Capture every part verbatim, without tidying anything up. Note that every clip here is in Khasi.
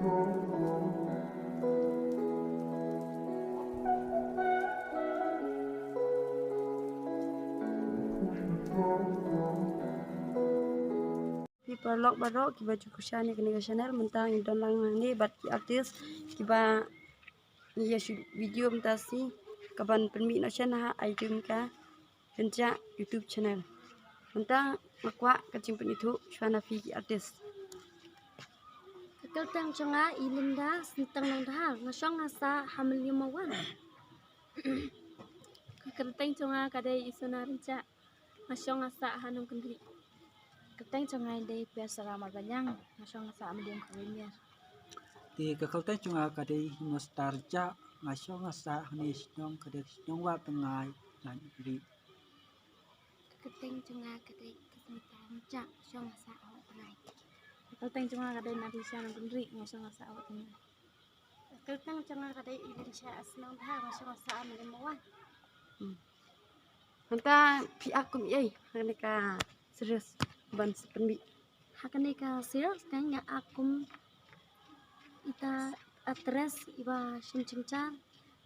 Phi paralok baroh kiba ju kyrshan ïa kane ka channel, mynta ngi don lang hangne bad ki artist kiba ïa shoot video mynta shi kaban pynmih noh shen ha Idumika Kynjah YouTube channel. Mynta nga kwah ka jingpynithuh shuwa na phi ki artist. Ka kyrteng jong nga i Linda Synteng Nongdhar, nga shong nga sah ha Mylliem Mawar. Ka kyrteng jong nga ka dei i Sona Rynjah, nga shong nga sah ha Nongkynrih. Kyrteng jong nga i dei Piarsara Marbaniang, nga shong nga sah ha Mylliem Khawaymir. Te ka kyrteng jong nga ka dei Hinosta Rynjah, nga shong nga sah hangne shnong ka dei shnong Wah Tngai, Nongkynrih. Ka kyrteng jong nga ka dei Kasmita Rynjah, shong nga sah ha Wah Tngai. Ka kyrteng jong nga ka dei Nadisha Nongkynrih, nga shong nga sah ha Wah Tngai. Ka kyrteng jong nga ka dei Ilinsha Asnang Bha, nga shong nga sah ha Mylliem Mawar. Hmm. Mynta phi act kum ei ha kane ka serial ban sa pynmih? Ha kane ka serial te nga act kum ita actress iba shim jingchar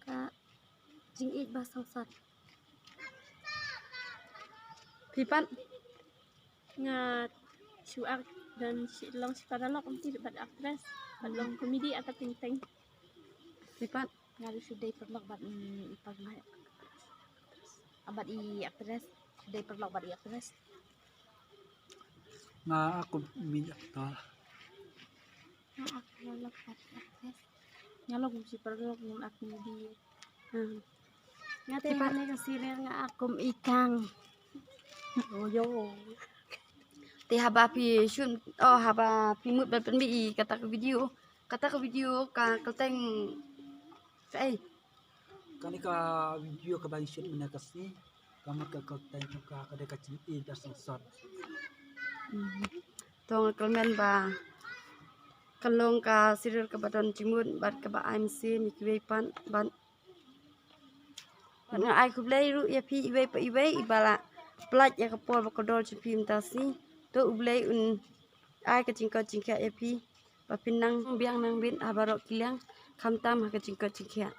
ka jingïeit ba sangsot. Phi pat? Nga shu act ban shi, long shi paralok kumti bad actress, bad long comedy ata teng teng. Phi pat? Nga ruh shu dei paralok bad, mm, i paralok. Ah, bad i actress, shu dei paralok bad i actress. Nga act kum i actor. Nga act paralok bad i actress. Nga long kum shi paralok ngam act comedy. Hmm. Nga te ha kane ka serial nga act kum i Kang. Oh, yo. Te haba phi shoot, oh, haba phi mut ban pynmih i kata ka video, kata ka video ka kyrteng kaei? Kane ka video kaba ngi shoot mynne ka sngi, ka mut ka kyrteng jong ka ka dei Ka Jingïeit ba Sangsot. Hmm. To nga kyrmen ba ka long ka serial kaba don jingmut bad kaba ai mynsiem ïa kiwei pat bad nga ai khublei ruh ïa phi iwei pa iwei iba la pynlait ïa ka por ba kordor jong phi mynta shi. To U Blei un ai ka jingkoit jingkhiah ïa phi ba phin nang biang nang bit ha baroh ki liang, khamtam ha ka jingkoit jingkhiah.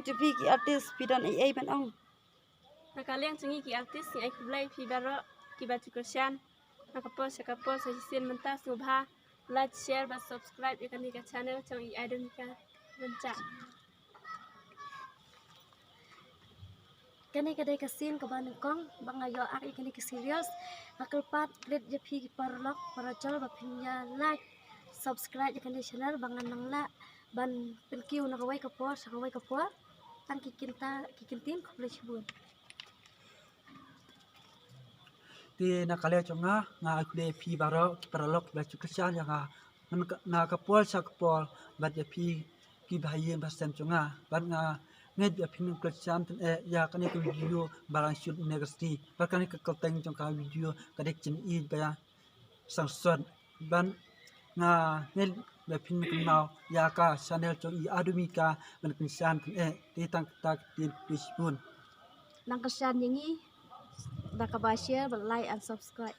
Jong phi ki artist phi don ei ei ban ong? Na ka liang jong ngi ki artist ngi ai khublei phi baroh kiba ju kyrshan na ka por sha ka por, sa shisien mynta sngewbha like, share bad subscribe ïa kane ka channel jong i Idumika Kynjah. Kane ka dei ka sien kaba nyngkong ba nga ïoh act ïa kane ka serials. Nga kyrpad klet ïa phi ki paralok parajor ba phin ïa like, subscribe ïa kane ka channel ba ngan nang lah ban pynkiew na kawei ka por sha kawei ka por. Tang ki kynta ki kyntien, khublei shibun. Te na ka liang jong nga nga ai khublei ïa phi baroh ki paralok kiba ju kyrshan ïa nga na ka por sha ka por bad ïa phi kiba ha ïing ba sem jong nga, bad nga ngeit ba phin kyrshan tyngeh ïa kane ka video ba la shoot mynne ka sngi, bad kane ka kyrteng jong ka video ka dei Ka Jingïeit ba Sangsot, bad nga ngeit ba phin kynmaw ïa ka channel jong i Idumika ban kyrshan tyngeh. Te tang kata ka ktien, khublei shibun. Nang kyrshan ïa ngi da kaba share, ba like and subscribe.